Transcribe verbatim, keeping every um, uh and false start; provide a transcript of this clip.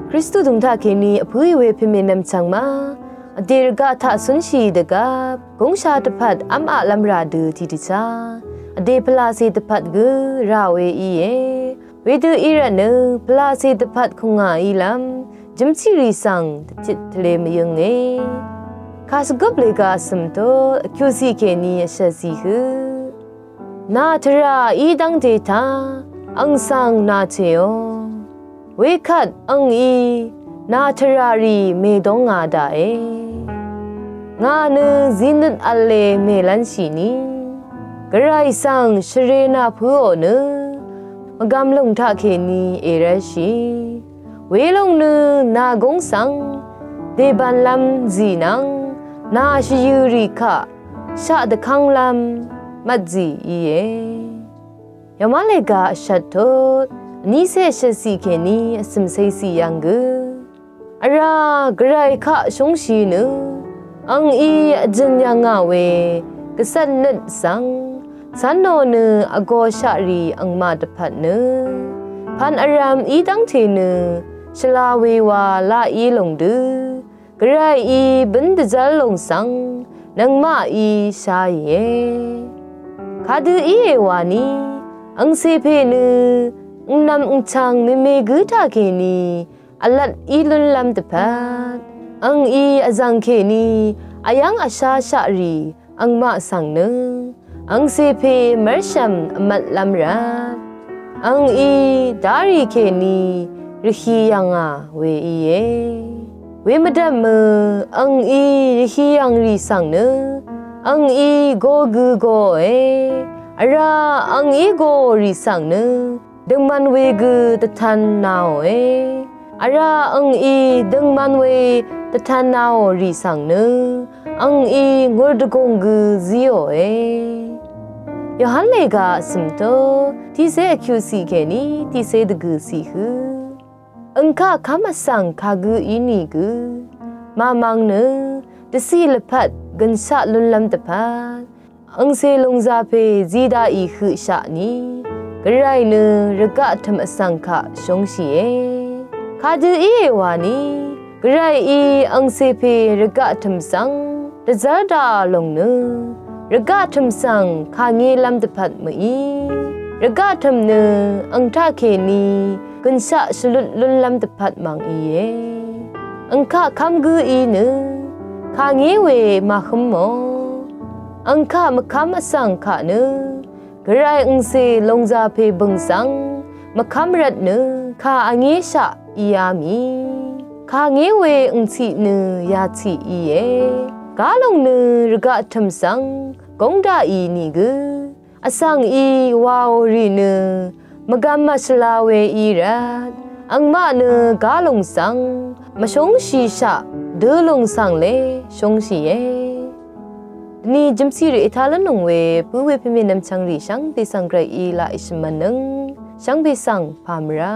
Kristu dvng taq kèní vpǿì we pèmè nvmchvng ma vdè rvgaq taq cúnshì dvgvp gúngsha dvpvt v́m aqlv́m rà dø tiqdvchá vdè pvlacè dvpvt gø rà we íe. Wedø í rvtnø pvlacè dvpvt kùngà ílv́m jø̀mchìrì svng dvtit tvlē mvyǿnge. Kàshvgøp lèga vsø̀m tut vkyuqciq kèní vshvtciq hø. Nà tvrà í dv́ngte taq ang svng nàcèò. Wekvt angí nà tvrà rì mèdóng ngà daqe. Ngà nø zinøt v̄le mèlv́nshì ni. Gvray svng shvrē nà pǿò nø mvgvm lòng taq kèní èrv́lshì. Welòng nø nà gúng svng dèbvnlv́m zì nvng nà shvyø̀ rì kaq shaq dvkv́nglv́m mvtzì íe. Yamá lèga vshvt tut vnícé vshvtciq kèní vsø̀mcé ciq yv̀ng gø. Vrá Gvray kaq shúngshì nø angí vjø̀n yv̀ngà we gvcvt nøt svng cv́nò nø vgōshaq rì angmaq dvpvt nø pv̀n vrv̄m í dv́ngte nø shvla we wa laq í lòng dø Gvrayí bǿn dvzv́r lòng svng nøngmaqí sháìe. Kadø íe wani angcè pè nø ngnv̄m ngchv̄ng mèmè gǿ taq kèní vlvt í lúnlv́m dvpvt angí vzv̀ng kèní vyv́ng vsháshaq rì angmaq svng nø angcè pè mv́rshv̀m vmvtlv́m rvt angí darì kèní rvhì yv̀ngà we íe. Wemvdv̀mø angí rvhì yv̀ng rì svng nø angí go gø goòe. Vrá angí goò rì svng nø døngman we gø dvtan naòe. Vrá angí døngman we dvtan naò rì svng nø angí ngur dvgùng gø zíòe. Yohan lèga vsø̀m tut tiqcé vkyuqciq kèní tiqcé dvgø̀ciq hø. Angkaq kv́m vsvng kagǿ ínìgø màmvng nø dvciq lvpat gønshaq lúnlv́m dvpvt angcè lòngzà pè zí daqì høqshaq ni Gvray nø rvgaq tø̀m vsvng kaq shúngshìe. Kadø íe wani Gvrayí angcè pè rvgaq tø̀m svng dvzv́r daqà lòng nø rvgaq tø̀m svng kàngélv́m dvpvt mø̀í. Rvgaq tø̀m nø ang taq kèní gønshaq shvlut lúnlv́m dvpvt mv̀ng íe. Angkaq kv́m gǿ í nø kàngé we màhǿmò. Angkaq mvkv́m vsvng kaq nø Gvray angcè lòngzà pè bø̀ng svng mvkv́m rvt nø kà vngéshaq íá mì. Kàngé we angciq nø yàciq íe. Galòng nø rvgaq tø̀m svng góng daqì nìgø vsvng í waò rì nø mvgvm mvshvla we í rvt angmaq nø galòng svng mvshúngshìshaq dølòng svng le shúngshìe. Dvni jø̀mciq rì ètá lv́n nòngwe bǿ we pèmè nvmchvng rì shvngbe svng Gvrayí laq èshø̀m mvnøng shvngbe svng pà mvrá.